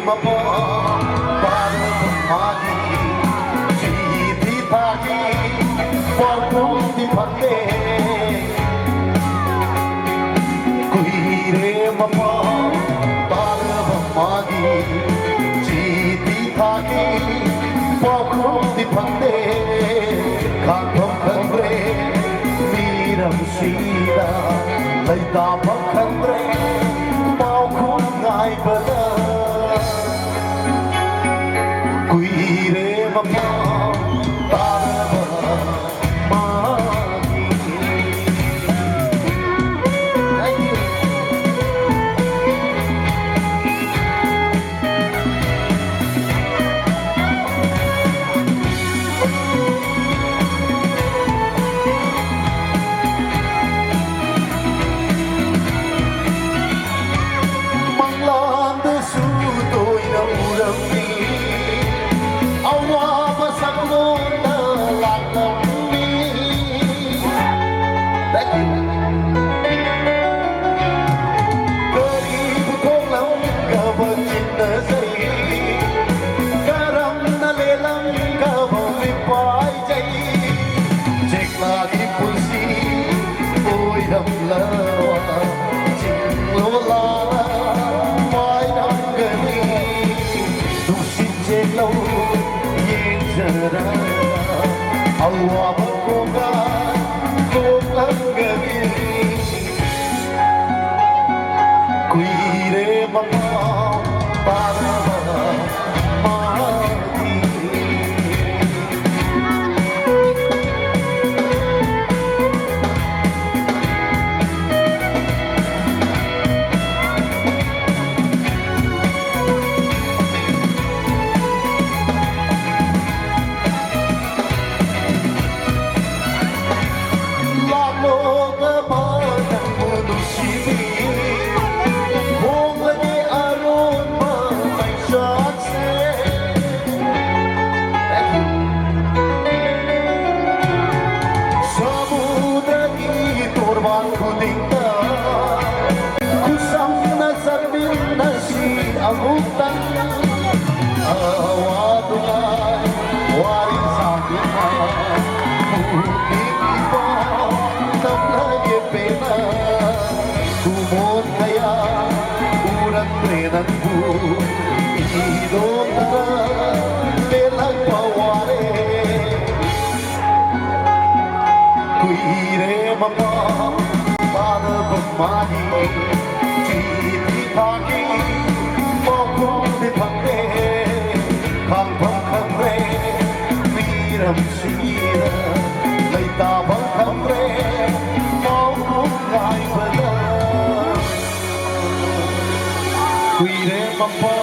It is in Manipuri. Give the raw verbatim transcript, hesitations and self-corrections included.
ꯃꯄꯥ ꯄꯥꯔꯕ ꯃꯥꯒꯤ ꯆꯤꯊꯤ ꯊꯥꯈꯤ, ꯄꯥꯎꯈꯨꯝꯗꯤ ꯐꯪꯗꯦ꯫ ꯀꯨꯏꯔꯦ ꯃꯄꯥ ꯄꯥꯔꯕ ꯃꯥꯒꯤ ꯆꯤꯊꯤ ꯊꯥꯈꯤ, ꯄꯥꯎꯈꯨꯝꯗꯤ ꯐꯪꯗꯦ꯫ ꯈꯥꯡꯐꯝ ꯈꯪꯗ꯭ꯔꯦ ꯃꯤꯔꯝꯁꯤꯗ, ꯂꯩꯇꯥꯐꯝ ꯈꯪꯗ꯭ꯔꯦ ꯄꯥꯎꯈꯨꯝ ꯉꯥꯏꯕꯗ꯫ ꯀꯨꯏꯔꯦ ꯃꯄꯥ ꯇꯥꯔꯕ ꯃꯥꯒꯤ꯫ Thank you. ꯃꯪꯂꯥꯟꯗꯁꯨ ꯇꯣꯏꯅ ꯎꯔꯝꯃꯤ, ꯑꯋꯥꯕ ꯁꯛꯂꯣꯟꯗ ꯂꯥꯛꯂꯝꯃꯤ꯫ Thank you. ꯀꯔꯤꯕꯨ ꯊꯣꯛꯂꯝꯒꯕ ꯆꯤꯡꯅꯖꯩ, ꯀꯔꯝꯅ ꯂꯦꯜꯂꯝꯒꯕ ꯃꯤꯄꯥꯏꯖꯩ꯫ ꯆꯦꯛꯂꯥꯒꯤ ꯄꯨꯟꯁꯤ ꯑꯣꯏꯔꯝꯂꯕ ꯆꯤꯡꯂꯣꯜꯂꯥ ꯄꯥꯏꯔꯝꯒꯅꯤ꯫ ꯅꯨꯡꯁꯤꯠ ꯆꯦꯜꯂꯧ ꯌꯦꯡꯖꯔꯒ ꯑꯋꯥꯕ ꯀꯣꯡꯒ ꯀꯣꯛꯂꯝꯒꯅꯤ꯫ ꯀꯨꯏꯔꯦ ꯃꯄꯥꯎ ꯇꯥꯔꯕ ꯃꯥꯒꯤ꯫ ꯂꯥꯛꯂꯣꯒꯕ ꯅꯪꯕꯨ ꯅꯨꯡꯁꯤꯕꯤ, ꯍꯣꯡꯂꯒꯦ ꯑꯔꯣꯟꯕ ꯃꯩꯆꯥꯛꯁꯦ꯫ ꯏꯔꯦ ꯃꯄꯥ ꯄꯥꯗꯕ ꯃꯥꯒꯤ ꯆꯤꯊꯤ ꯊꯥꯒꯤ ꯄꯥꯎꯈꯨꯝꯗꯤ ꯐꯪꯗꯦ꯫ ꯈꯥꯡꯐꯝ ꯈꯪꯗ꯭ꯔꯦ ꯃꯤꯔꯝꯁꯤꯗ ꯂꯩꯇꯥꯐꯝ ꯈꯪꯗ꯭ꯔꯦ ꯄꯥꯎꯈꯨꯝ ꯉꯥꯏꯕꯗ꯫ ꯀꯨꯏꯔꯦ ꯃꯄꯥ